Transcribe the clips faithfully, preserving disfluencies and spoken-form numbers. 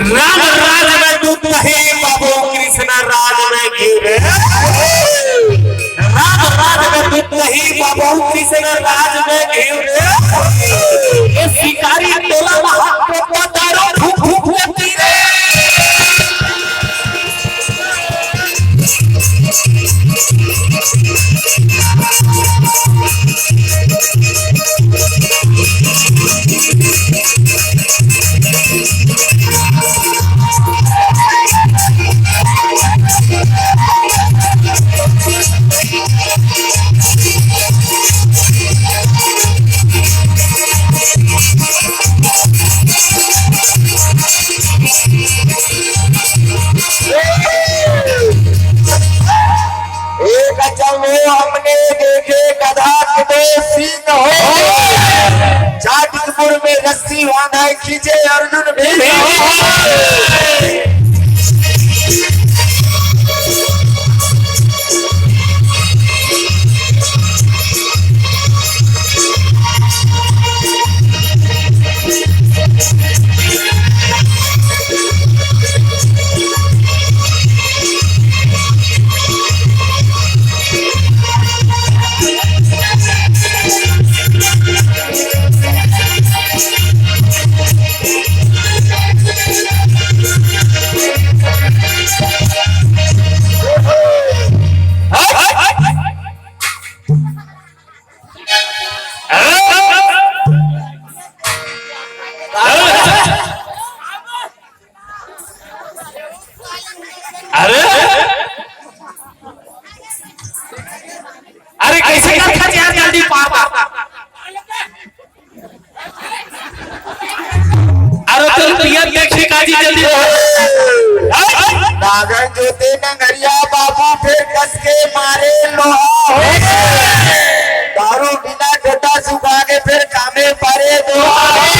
राम राज में दूध दही बाबू, कृष्ण राज में घी रे। राम राज में दूध दही बाबू, कृष्ण राज में घी रे। ये शिकारी टोला में हाथ पे दारू फूक फूक के एक अचंभो हमने देखे, गधा के दो सींग हो। जाटिकपुर में रस्सी बांधा है, खींचे अर्जुन भीम हो। अरे, अरे, कैसे करथस यार, जल्दी पार कर। अरे, तो रुपया देखे काजी, जल्दी पार। नागर जोते नंगरिया बाबू, फेर कस के मारे लोहा हो। दारू बिना गोटा सुखा के, फेर कामे परे दोहा हो।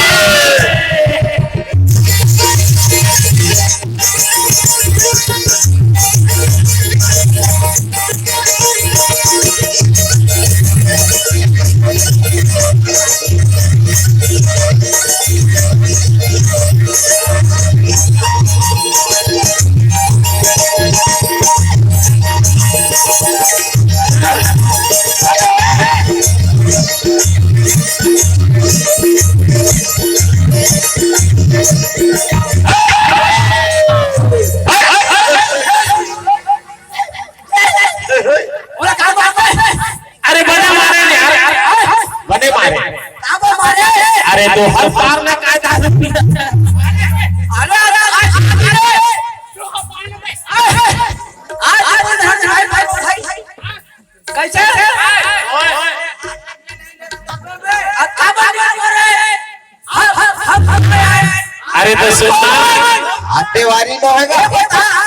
अरे बने मारे ने यार, बने मारे। अरे तो हर बार ना काय दारू पीना। अरे, अरे, अरे, अरे। कैसे? अब, अब, अब, अब, अब, अब, अरे तो सुन ना। आते वारी तो है ना।